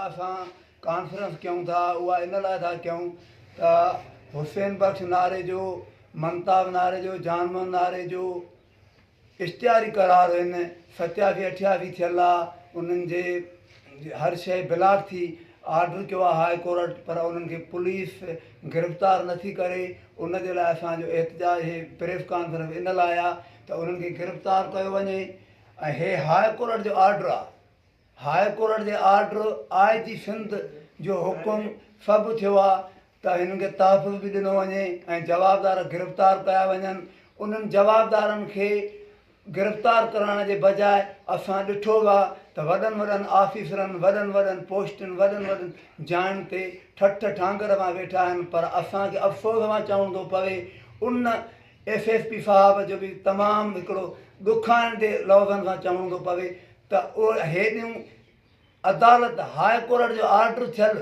اسان ڪانفرنس ڪيون ٿا اها ان لاء ٿا ڪيون ته حسين بخش ناريجو، منتاب ناريجو، جان محمد ناريجو اشتهاري قرار هن ستياسي اٺياسي ٿيل آ انهن جي هر شيء بلاڪ ٿي آرڊر ڪيو آ هاء ڪورٽ پر انهن کي پوليس گرفتار نٿي ڪري ان جي لاء اسان جو احتجاج هي پريس ڪانفرنس ان لاء آ ته انهن کي گرفتار ڪيو وڃي ۽ هي هاء ڪورٽ جو آرڊر آ هاء ڪورٽ جي آرڊر، آء جي سنڌ جو حڪم سڀ ٿيو آ ته هنن کي تحفظ به ڏنو وڃي ۽ جوابدار گرفتار ڪيا وڃن، انهن جوابدارن کي گرفتار ڪرائڻ جي بجاء اسان ڏٺو آ ته وڏن وڏن آفيسرن وڏن وڏن پوسٽن وڏن وڏن جاين تي ٺٺ ٺانگر مان ويٺا آهن پر اسان کي افسوس مان چوڻو ٿو پوي ان ايس ايس پي صاحب جو به تمام هڪڙو ڏکائيندي لفظن سان چوڻو ٿو پوي ته اهي هيڏيون عدالت هاء ڪورٽ جو آرڊر ٿيل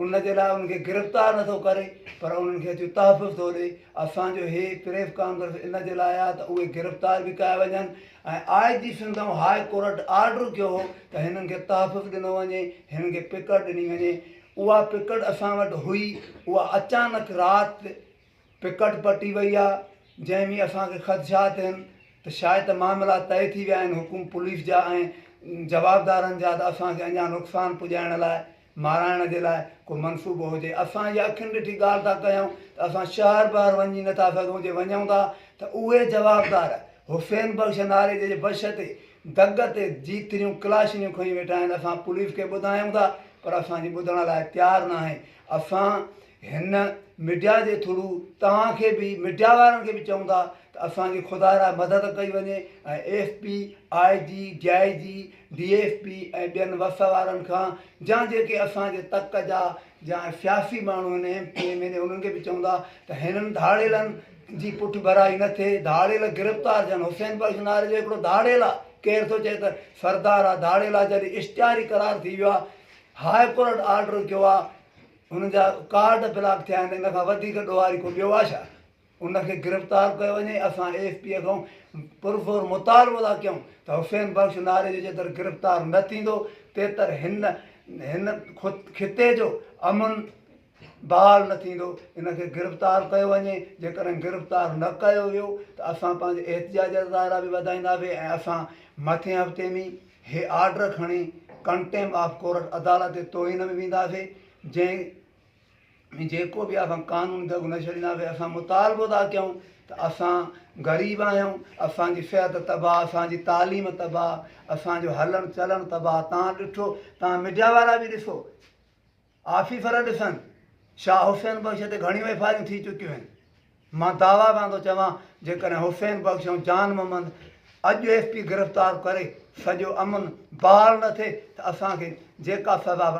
ان جي لاء انهن کي گرفتار نٿو ڪري پر انهن کي اچي تحفظ ٿو ڏئي اسان جو هي پريس ڪانفرنس ان جي لاء آهي ته اهي گرفتار به ڪيا وڃن ۽ I G Sindh ۽ high court order ڪيو هو ته هنن کي تحفظ ڏنو وڃي هنن کي پڪڙ ڏني وڃي اها پڪڙ اسان وٽ هئي اها اچانڪ رات پڪٽ پٽي وئي آ جنهن ۾ اسان کي خدشات آهن ته شايد ته معاملا طئي ٿي ويا آهن حڪم پوليس جا ۽ جوابدارن جا ته اسان کي اڃا نقصان پڄائڻ لاء مارائڻ جي لاء ڪو منصوبو هجي اسان اها اکين ڏٺي ڳالهه ٿا ڪيون ته اسان شهر ٻاهر وڃي نٿا سگهون جي وڃون ٿا ته اهي جوابدار حسين بخش ناريجي جي بش تي دڳ تي جيتريون ڪلاشنيون کڻي ويٺا آهن اسان پوليس کي ٻڌايون ٿا پر اسان جي ٻڌڻ لاء تيار ناهي اسان هن ميڊيا جي ٿرو توهان کي به ميڊيا وارن کي به چئون ٿا ته اسان جي خدا را مدد ڪئي وڃي ۽ S P, I G, D I G, D S P ۽ ٻين وس وارن کان جا جيڪي اسان جي تڪ جا جا سياسي ماڻهو آهن ايم پي ايم اين اي انهن کي به چئون ٿا ته هنن ڌاڙيلن جي پٺڀرائي نه ٿئي ڌاڙيل گرفتار ٿين حسين بخش ناريجو هڪڙو ڌاڙيل آ ڪير ٿو چئي ته سردار آ ڌاڙيل آ جڏهن اشتهاري قرار ٿي ويو آ هاء ڪورٽ آرڊر ڪيو آ هن جا ڪارڊ بلاڪ ٿيا آهن ان کان وڌيڪ ڏوهاري ڪو ٻيو آهي ڇا؟ ان کي گرفتار ڪيو وڃي اسان ايس پي کان پرزور مطالبو ٿا ڪيون ته حسين بخش ناريجو جيتر گرفتار نه ٿيندو تيتر هن هن خطي جو امن بحال نه ٿيندو ان کي گرفتار ڪيو وڃي جيڪڏهن گرفتار نه ڪيو ويو ته اسان پنهنجي احتجاج جا دائرا به وڌائينداسين ۽ اسان مٿين هفتي ۾ هي آرڊر کڻي ڪنٽيم آف ڪورٽ عدالت جي توهين ۾ وينداسين جنهن ۾ جيڪو به اسان قانوني دڳ نه ڇڏينداسين اسان مطالبو ٿا ڪيون ته اسان غريب آهيون اسان جي صحت تباهه اسان جي تعليم تباهه اسان جو هلڻ چلڻ تباهه تان ڏٺو تان ميڊيا وارا به ڏسو آفيسر ڏسن، شاهه حسين بخش تي گهڻيون ايف I آريون ٿي چڪيون آهن. مان دعويٰ سان ٿو چوان جيڪڏهن حسين بخش ۽ جان محمد اڄ ايس پي گرفتار ڪري سڄو امن بحال نه ٿئي ته اسان کي جيڪا سزا.